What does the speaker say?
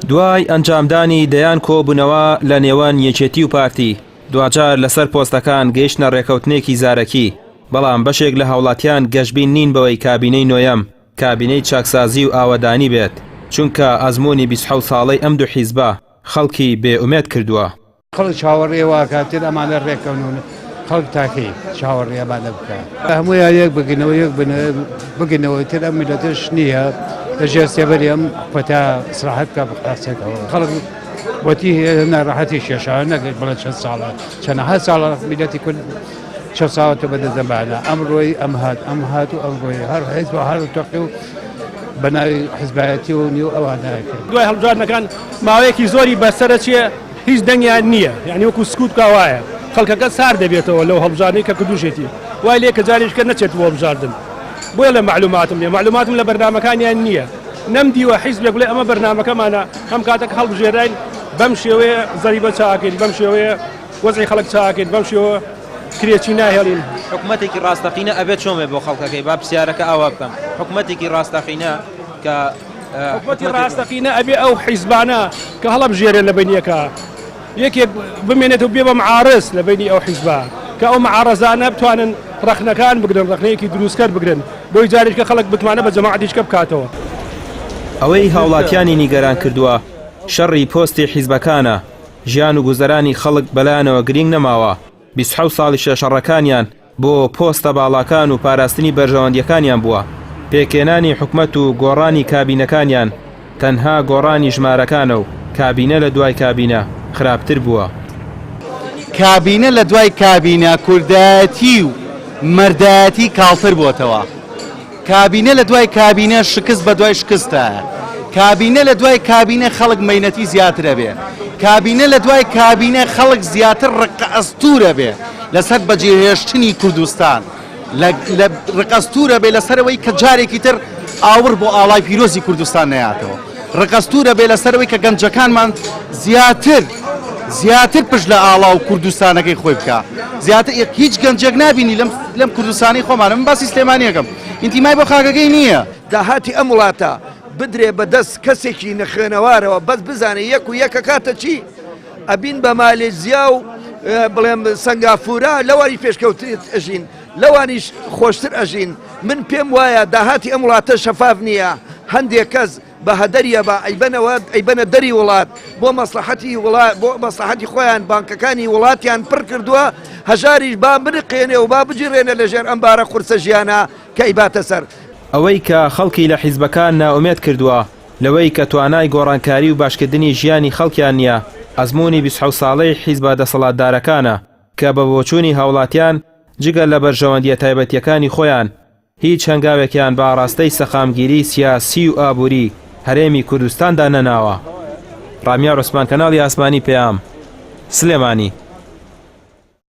دوای ئەنجامدانی دەیان کۆبوونەوە لە نێوان یەکێتی و پارتی، دواجار لەسەر پۆستەکان گەیشتنە ڕێکەوتنێکی زارەکی، بەڵام بەشێک لە هاوڵاتیان گەشبین نین بەوەی کابینەی نۆیەم کابینەی چاکسازی و ئاوەدانی بێت، چونکە ئەزموونی 27 ساڵەی ئەم دوو حیزبە خەڵکی بێ ئومێد کردووە. خەڵک چاوەڕێی وا ئەکات تر ئەمانە ڕێکەون و خەڵک تاکەی چاوەڕێی ئەمانە بکا هەموویان یەک بگرنەوە یەک بگرنەوە تر ئەم میلەتەش نییە لە ژێر سێبەری ئەم پەتا ئیسراحەت بکا بخاسێتەوە خەڵک وەتی ناڕەحەتی کێشا نەگەت بڵێ چەند ساڵە چەنەها ساڵە میلەتی کورد چەساوەتە بە دەزەمانە ئەم ڕۆی ئەم هات ئەم هات و ئەم ڕۆی هەر حیزب و هەر تۆقی و بە ناوی حزبایەتی و نیو ئەوانە کرد. دوای هەڵبژاردنەکان ماوەیەکی زۆری بەسەرەچێ هیچ دەنگیان نییە یانی وەکو سکوت بکا وایە خەڵکەکە سارد دەبێتەوە لەو هەڵبژاردنەی کە کردوشێتی وای لێ کە جارێکیکە نەچێت بۆ هەڵبژاردن بۆیە لە مەعلوماتم نییە مەعلوماتم لە بەرنامەکانیان نییە نەم دیوە حیزبێک بڵێ ئەمە بەرنامەکەمانە هەم کاتێک هەڵبژێراین بەم شێوەیە زەریبە چاکەین بەم شێوەیە وەزعی خەڵک چاکەین بەم شێوە کرێچی ناهێڵین. حکومەتێکی ڕاستەقینە ئەبێت چۆن بێت بۆ خەڵکەکەی؟ با پرسیارەکە ئاوا بکەم، حکومەتێکی ڕاستەقینە کە حکومەتی ڕاستەقینە ئەبێ ئەو حیزبانە کە هەڵەبژێرێن لە بەینیەکە یەکێک بمێنێت و بێ بە معارز لە بینی ئەو حیزبە کە ئەو معارزانە بتوانن ڕەخنەکان بگرن ڕەخنەیەکی دروستکەر بگرن بۆی جارێکە خەڵک متمانە بە جەماعەتیشکە بکاتەوە. ئەوەی هاوڵاتیانی نیگەران کردووە شەڕی پۆستی حیزبەکانە، ژیان و گوزەرانی خەڵک بەلایانەوە گرینگ نەماوە، 27 ساڵیشە شەڕەکانیان بۆ پۆستە باڵاکان و پاراستنی بەرژەوەندییەکانیان بووە، پێکهێنانی حکومەت و گۆڕانی کابینەکانیان تەنها گۆڕانی ژمارەکانە و کابینە لە دوای کابینە خراپتر بووە. کابینە لە دوای کابینە کوردایەتی و مەردایەتی کاڵتر بۆتەوە. کابینە لە دوای کابینە شکست بە دوای شکستایە. کابینە لە دوای کابینە خەڵک مەینەتی زیاتر ئەبێ. کابینە لە دوای کابینە خەڵک زیاتر ڕقئەستوور ئەبێ لەسەر بەجێهێشتنی کوردستان. لە لە ڕقئەستوور ئەبێ لەسەر ئەوەی کە جارێکی تر ئاوڕ بۆ ئاڵای پیرۆزی کوردستان نەیاتەوە. ڕقئەستوور ئەبێ لەسەر ئەوەی کە گەنجەکانمان زیاتر زیاتر پشت لە ئاڵا و کوردستانەکەی خۆی بکا. زیاتر هیچ گەنجێک نابینی لەم لەم کوردستانەی خۆمانە من باسی سلێمانیەکەم ئینتیمای بۆ خاکەکەی نییە. داهاتی ئەم وڵاتە بدرێ بە دەست کەسێکی نەخوێنەوارەوە بەس بزانێ یەک و یەک ئەکاتە چی؟ ئەبین بە مالێزیا و بڵێم سەنگافورە لەوانی پێشکەوتر ئەژین لەوانیش خۆشتر ئەژین من پێم وایە داهاتی ئەم وڵاتە شەفاف نییە هەندێک کەس بە هەدەریە بە ئەیبەنەوە ئەیبەنە دەری وڵات بۆ مەسلحەتی وڵات بۆ مەسلحەتی خۆیان بانکەکانی وڵاتیان پڕ کردووە هەژاریش با بنقێنێ و با بجیڕێنە لەژێر ئەم بارە قورسە ژیانە کە ئەیباتە سەر. ئەوەی کە خەڵکی لە حیزبەکان نائومێد کردووە لەوەی کە توانای گۆڕانکاری و باشکردنی ژیانی خەڵکیان نییە، ئەزموونی 27 ساڵەی حیزبە دەسەڵاتدارەکانە کە بە بۆچوونی هاوڵاتیان جگە لە بەرژەوەندییە تایبەتییەکانی خۆیان هیچ هەنگاوێکیان بە ئاڕاستەی سەقامگیری سیاسی و ئابووری هەرێمی کوردستاندا نەناوە. ڕامیار عوسمان کەناڵی ئاسمانی پەیام، سلێمانی.